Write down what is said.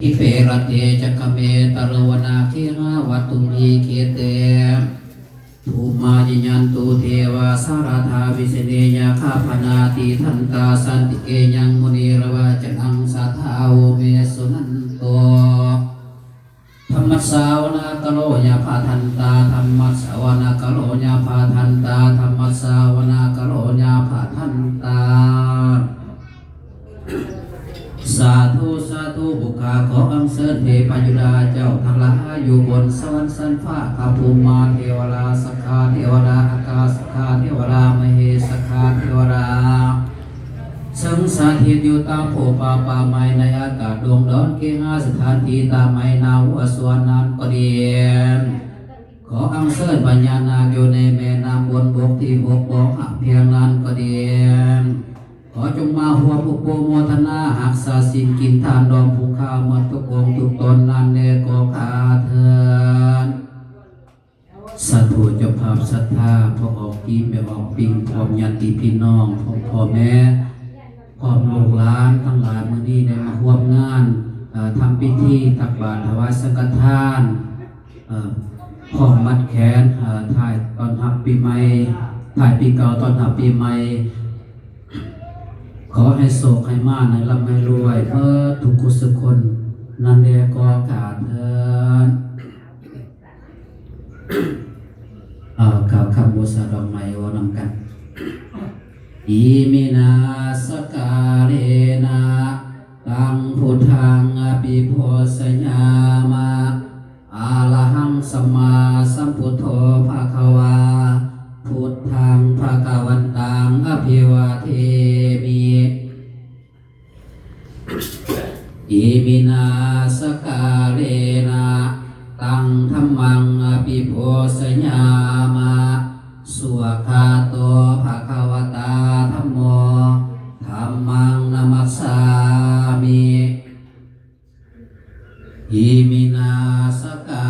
Dipe raṭṭhe ca gāme taruvanagahane gehavatthumhi khette, bhummā cāyantu devā jalathalavisame yakkhagandhabbanāgā, tiṭṭhantā santike yaṃ munivaravacanaṃ sādhavo me suṇantu. Dhammassavanakālo ayambhadantā. Dhammassavanakālo ayambhadantā. Dhammassavanakālo ayambhadantā. ສາທຸ ສາທຸ ຜູ້ຂ້າຂໍອັນເຊີນເທພະຍົດາເຈົ້າທັງຫຼາຍ ຢູ່ບົນສະຫວັນຊັ້ນຟ້າ ກັບພູມມາເທວະດາ ສັກກາເທວະດາ ອາກາສັກກາເທວະດາ ມະເຫສັກກາເທວະດາ ເຊິ່ງສະຖິດຢູ່ຕາມພູຜາປ່າໄມ້ ໃນອາກາດດົງດອນເກຫາສະຖານທີ່ ຕາມໄຮ່ນາຫົວສວນນັ້ນກໍດີ ຂໍອັນເຊີນພະຍານາກຢູ່ໃນແມ່ນ້ຳບົນບົກທີ່ຫົກບໍ່ຫາກພຽງນັ້ນກໍດີ ຂໍຈົ່ງມາຮ່ວມອະນຸໂມທະນາ ຮັກສາສິນກິນທານ ດອມຜູ້ຂ້າໝົດທຸກອົງທຸກຕົນນັ້ນແດ່ກໍຂ້າເທີນ. ສາທຸ ເຈົ້າພາບສັດທາ ພໍ່ອອກປີ ແມ່ອອກປິງ ພ້ອມຍາດຕິພີ່ນ້ອງ ພ້ອມພໍ່ແມ່ ພ້ອມລູກຫຼານທັງຫຼາຍ ມື້ນີ້ໄດ້ມາຮ່ວມງານ ເອີ ທຳພິທີຕັກບາດຖວາຍສັງຄະທານ ເອີ ພ້ອມມັດແຂນ ເອີ ທ້າຍຕ້ອນຮັບປີໃໝ່ ທ້າຍປີເກົ່າຕ້ອນຮັບປີໃໝ່ ຂໍໃຫ້ໂຊກໃຫ້ໝານ ໃຫ້ລ່ຳໃຫ້ລວຍເໝິດທຸກຄົນທຸກຄົນນັ້ນແດ່ກໍຂ້າເທີນ. ເອົາ ກ່າວຄຳບູຊາດອກໄມ້ເວົ້ານຳກັນ. Iminā sakkārena taṃ buddhaṃ abhipūjayāma. Arahaṃ sammāsambuddho bhagavā, buddhaṃ bhagavantaṃ abhivādemi. Iminā sakkārena taṃ dhammaṃ abhipūjayāma. Svākkhāto bhagavatā dhammo, dhammaṃ namassāmi. Iminā sakkārena